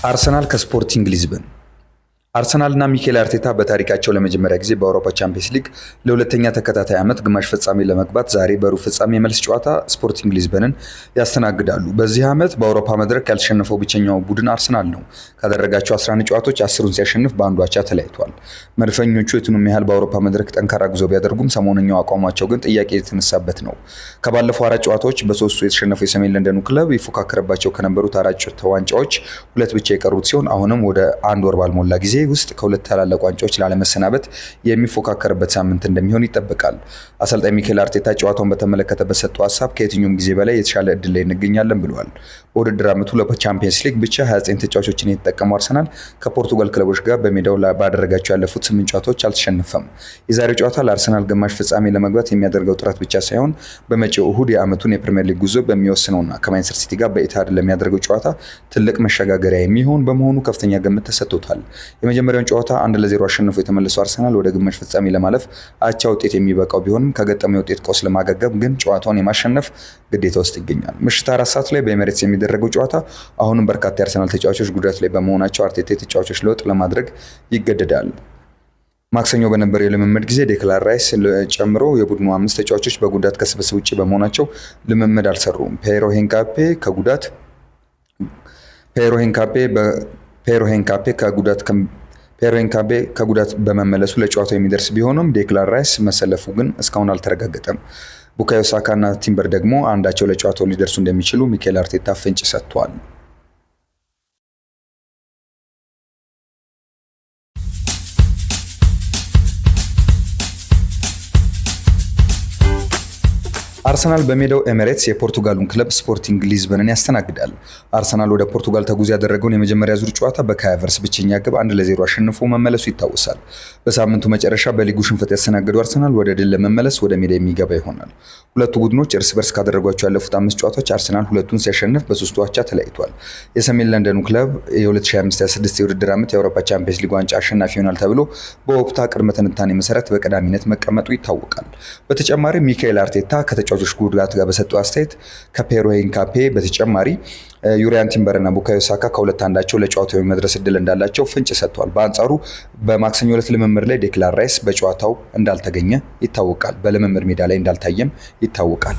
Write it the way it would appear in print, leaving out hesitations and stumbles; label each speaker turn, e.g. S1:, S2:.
S1: አርሰናል ከስፖርቲንግ ሊዝበን። አርሰናልና ሚኬል አርቴታ በታሪካቸው ለመጀመሪያ ጊዜ በአውሮፓ ቻምፒየንስ ሊግ ለሁለተኛ ተከታታይ ዓመት ግማሽ ፍጻሜ ለመግባት ዛሬ በሩብ ፍጻሜ የመልስ ጨዋታ ስፖርቲንግ ሊዝበንን ያስተናግዳሉ። በዚህ ዓመት በአውሮፓ መድረክ ያልተሸነፈው ብቸኛው ቡድን አርሰናል ነው። ካደረጋቸው 11 ጨዋታዎች 10ሩን ሲያሸንፍ በአንዱ አቻ ተለያይቷል። መድፈኞቹ የቱንም ያህል በአውሮፓ መድረክ ጠንካራ ጉዞ ቢያደርጉም ሰሞነኛው አቋማቸው ግን ጥያቄ የተነሳበት ነው። ከባለፈው አራት ጨዋታዎች በሶስቱ የተሸነፈው የሰሜን ለንደኑ ክለብ ይፎካከርባቸው ከነበሩት አራት ዋንጫዎች ሁለት ብቻ የቀሩት ሲሆን አሁንም ወደ አንድ ወር ባልሞላ ጊዜ ውስጥ ከሁለት ታላላቅ ዋንጫዎች ላለመሰናበት የሚፎካከርበት ሳምንት እንደሚሆን ይጠበቃል። አሰልጣኝ ሚኬል አርቴታ ጨዋታውን በተመለከተ በሰጠው ሀሳብ ከየትኛውም ጊዜ በላይ የተሻለ እድል ላይ እንገኛለን ብለዋል። በውድድር ዓመቱ ለቻምፒየንስ ሊግ ብቻ 29 ተጫዋቾችን የተጠቀመው አርሰናል ከፖርቱጋል ክለቦች ጋር በሜዳው ባደረጋቸው ያለፉት ስምንት ጨዋታዎች አልተሸነፈም። የዛሬው ጨዋታ ለአርሰናል ግማሽ ፍጻሜ ለመግባት የሚያደርገው ጥረት ብቻ ሳይሆን በመጪው እሁድ የዓመቱን የፕሪምየር ሊግ ጉዞ በሚወስነውና ከማንቸስተር ሲቲ ጋር በኢትሃድ ለሚያደርገው ጨዋታ ትልቅ መሸጋገሪያ የሚሆን በመሆኑ ከፍተኛ ግምት ተሰጥቶታል። የመጀመሪያውን ጨዋታ 1-0 አሸንፎ የተመለሰው አርሰናል ወደ ግማሽ ፍጻሜ ለማለፍ አቻ ውጤት የሚበቃው ቢሆንም ከገጠመው የውጤት ቀውስ ለማገገም ግን ጨዋታውን የማሸነፍ ግዴታ ውስጥ ይገኛል። ምሽት 4 ሰዓት ላይ በኤሜሬትስ የሚደረገው ጨዋታ አሁንም በርካታ የአርሰናል ተጫዋቾች ጉዳት ላይ በመሆናቸው አርቴታ የተጫዋቾች ለውጥ ለማድረግ ይገደዳል። ማክሰኞ በነበረው የልምምድ ጊዜ ዴክላን ራይስ ጨምሮ የቡድኑ አምስት ተጫዋቾች በጉዳት ከስብስብ ውጭ በመሆናቸው ልምምድ አልሰሩም። ፔሮ ሂንካፔ ከጉዳት በመመለሱ ለጨዋታው የሚደርስ ቢሆንም ዴክላን ራይስ መሰለፉ ግን እስካሁን አልተረጋገጠም። ቡካዮ ሳካ እና ቲምበር ደግሞ አንዳቸው ለጨዋታው ሊደርሱ እንደሚችሉ ሚኬል አርቴታ ፍንጭ ሰጥቷል። አርሰናል በሜዳው ኤሜሬትስ የፖርቱጋሉን ክለብ ስፖርቲንግ ሊዝበንን ያስተናግዳል። አርሰናል ወደ ፖርቱጋል ተጉዞ ያደረገውን የመጀመሪያ ዙር ጨዋታ በካይ ሃቨርትዝ ብቸኛ ግብ 1-0 አሸንፎ መመለሱ ይታወሳል። በሳምንቱ መጨረሻ በሊጉ ሽንፈት ያስተናገዱ አርሰናል ወደ ድል ለመመለስ ወደ ሜዳ የሚገባ ይሆናል። ሁለቱ ቡድኖች እርስ በርስ ካደረጓቸው ያለፉት አምስት ጨዋታዎች አርሰናል ሁለቱን ሲያሸንፍ በሶስቱ አቻ ተለያይቷል። የሰሜን ለንደኑ ክለብ የ2025/26 የውድድር ዓመት የአውሮፓ ቻምፒየንስ ሊግ ዋንጫ አሸናፊ ይሆናል ተብሎ በኦፕታ ቅድመ ትንታኔ መሰረት በቀዳሚነት መቀመጡ ይታወቃል። በተጨማሪም ሚካኤል አርቴታ ከተጫዋቾች ጉዳት ጋር በሰጠው አስተያየት ከፔሮ ሂንካፔ በተጨማሪ ዩሪያን ቲምበር እና ቡካዮ ሳካ ከሁለት አንዳቸው ለጨዋታው የመድረስ እድል እንዳላቸው ፍንጭ ሰጥቷል። በአንጻሩ በማክሰኞ ዕለት ልምምድ ላይ ዴክላን ራይስ በጨዋታው እንዳልተገኘ ይታወቃል። በልምምድ ሜዳ ላይ እንዳልታየም ይታወቃል።